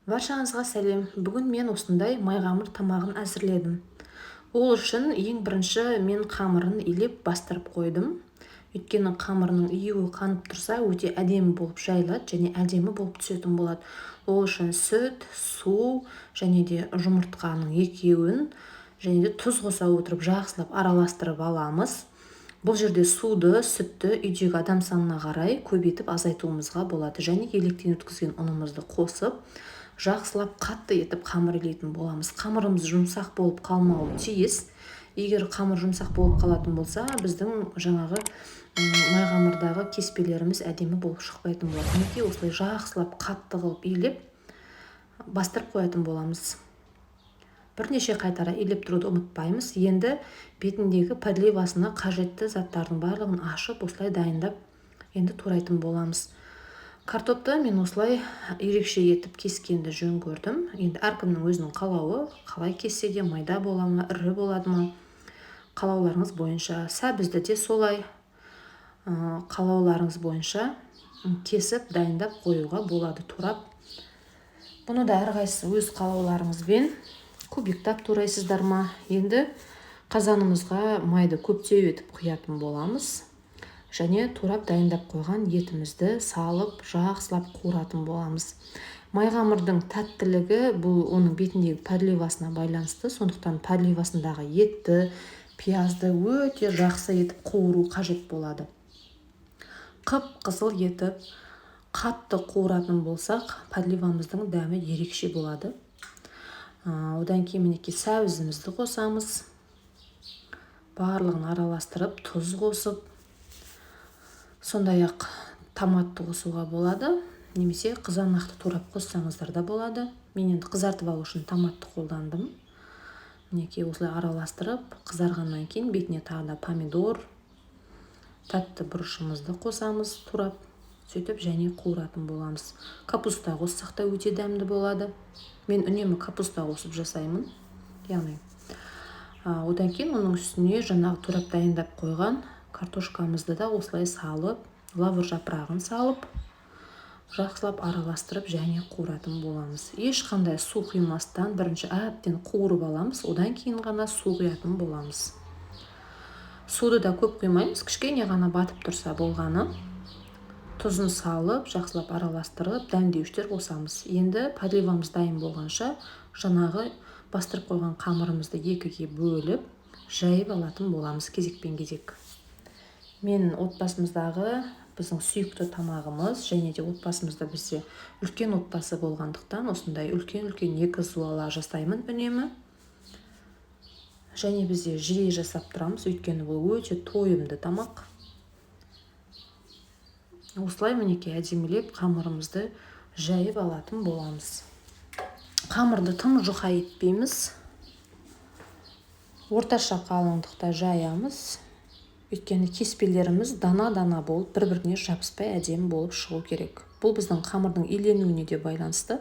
Баршаңызға сәлем. Бүгін мен осындай майқамыр тамағын әзірледім. Ол үшін ең бірінші мен қамырын илеп бастырып қойдым. Өйткені қамырының июі қанып тұрса, өте әдемі болып жайылады және әдемі болып түсетін болады. Ол үшін сүт, су және де жұмыртқаның екеуін және де тұз қоса отырып жақсылап араластырып аламыз. Бұл жерде суды, сүтті үйдегі адам санына қарай көбейтіп азайтуымызға болады. Және електен өткізген ұнымызды қосып, жақсылап қатты етіп қамыр илейтін боламыз. Қамырымыз жұмсақ болып қалмауы тиіс. Егер қамыр жұмсақ болып қалатын болса, біздің жаңағы майқамырдағы кеспелеріміз әдемі болып шықпайтын болады. Мінекей, осылай жақсылап қатты қылып илеп бастырып қоятын боламыз. Бірнеше қайтара илеп тұруды ұмытпаймыз. Енді бетіндегі подливасына қажетті заттардың барлығын ашып, осылай дайындап енді турайтын боламыз. Картопты мен осылай ерекше етіп кескенді жөн көрдім. Енді әркімнің өзінің қалауы, қалай кессе де майда бола ма, ірі болады ма, қалауларыңыз бойынша. Сәбізді де солай қалауларыңыз бойынша кесіп дайындап қоюға болады, турап. Бұны да әрқайсысы өз қалауларыңызбен кубиктап турайсыздар ма. Енді қазанымызға майды көптеу етіп құятын боламыз. Және турап дайындап қойған етімізді салып жақсылап қуыратын боламыз. Майқамырдың тәттілігі бұл оның бетіндегі подливасына байланысты, сондықтан подливасындағы етті, пиязды өте жақсы етіп қуыру қажет болады. Қып-қызыл етіп қатты қуыратын болсақ, подливамыздың дәмі ерекше болады. Одан кейін мінекей сәбізімізді қосамыз. Барлығын араластырып, тұз қосып, сондай-ақ томатты қосуға болады, немесе қызанақты турап қоссаңыздар да болады. Мен енді қызартып алу үшін томатты қолдандым. Мінекей осылай араластырып, қызарғаннан кейін бетіне тағы да помидор, тәтті бұрышымызды қосамыз турап, сөйтіп және қуыратын боламыз. Капуста қоссақ та өте дәмді болады. Мен үнемі капуста қосып жасаймын. Яғни, одан кейін оның үстіне жаңағы турап дайындап қойған картошкамызды да осылай салып, лавр жапырағын салып, жақсылап араластырып және қуыратын боламыз. Ешқандай су құймастан бірінші әбден қуырып аламыз, одан кейін ғана су құятын боламыз. Суды да көп құймаймыз, кішкене ғана батып тұрса болғаны. Тұзын салып, жақсылап араластырып, дәмдеуіштер қосамыз. Енді подливамыз дайын болғанша жаңағы бастырып қойған қамырымызды екіге бөліп, жайып алатын боламыз кезекпен кезек. Мен отбасымыздағы біздің сүйікті тамағымыз және де отбасымызда бізде үлкен отбасы болғандықтан осындай үлкен-үлкен екі зуала жасаймын үнемі. Және бізде жиі жасап тұрамыз, өйткені бұл өте тойымды тамақ. Осылай мінекей әдемілеп қамырымызды жайып алатын боламыз. Қамырды тым жұқа етпейміз. Орташа қалыңдықта жаямыз. Өйткені кеспелеріміз дана-дана болып, бір-біріне жабыспай әдемі болып шығу керек. Бұл біздің қамырдың иленуіне де байланысты.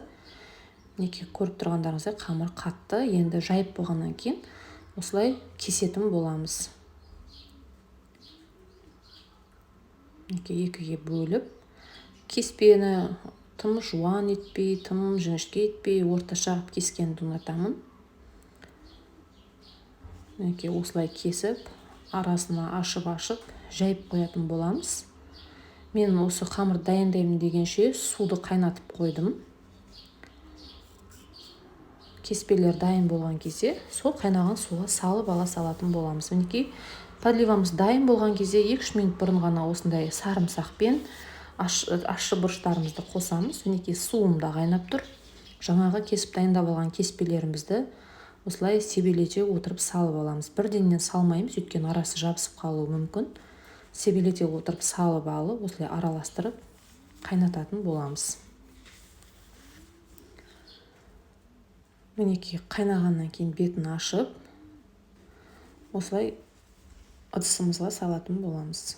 Мінекей көріп тұрғандарыңыздай қамыр қатты. Енді жайып болғаннан кейін осылай кесетін боламыз. Мінекей екіге бөліп, кеспені тым жуан етпей, тым жіңішке етпей, орташа қылып кескенді ұнатамын. Мінекей осылай кесіп, арасына ашып-ашып жайып қоятын боламыз. Мен осы қамыр дайындаймын дегенше суды қайнатып қойдым. Кеспелер дайын болған кезде сол қайнаған суға салып ала салатын боламыз. Мінекей подливамыз дайын болған кезде екі-үш минут бұрын ғана осындай сарымсақпен ащы бұрыштарымызды қосамыз. Мінекей суым да қайнап тұр. Жаңағы кесіп дайындап алған кеспелерімізді осылай себелете отырып салып аламыз. Бірденнен салмаймыз, өйткені арасы жабысып қалуы мүмкін. Себелете отырып салып алып, осылай араластырып қайнататын боламыз. Мінекей қайнағаннан кейін бетін ашып, осылай ыдысымызға салатын боламыз.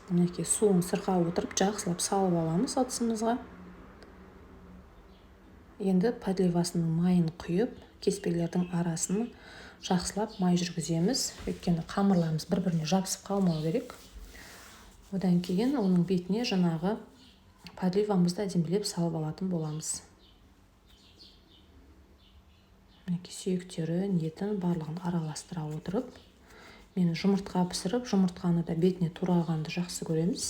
Мінекей суын сырқа отырып жақсылап салып аламыз ыдысымызға. Енді подливасының майын құйып, кеспелердің арасын жақсылап май жүргіземіз. Өйткені қамырларымыз бір-біріне жабысып қалмау керек. Одан кейін оның бетіне жаңағы Подливамызды әдемілеп салып алатын боламыз. Мінекей, сүйектерін, етін барлығын араластыра отырып, мен жұмыртқа пісіріп, жұмыртқаны да бетіне турағанды жақсы көреміз.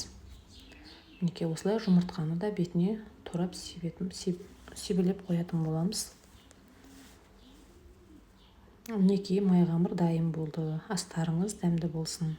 Мінекей, осылай жұмыртқаны да бетіне турап себелеп қоятын боламыз. Мінекей, майқамыр дайын болды. Астарыңыз дәмді болсын.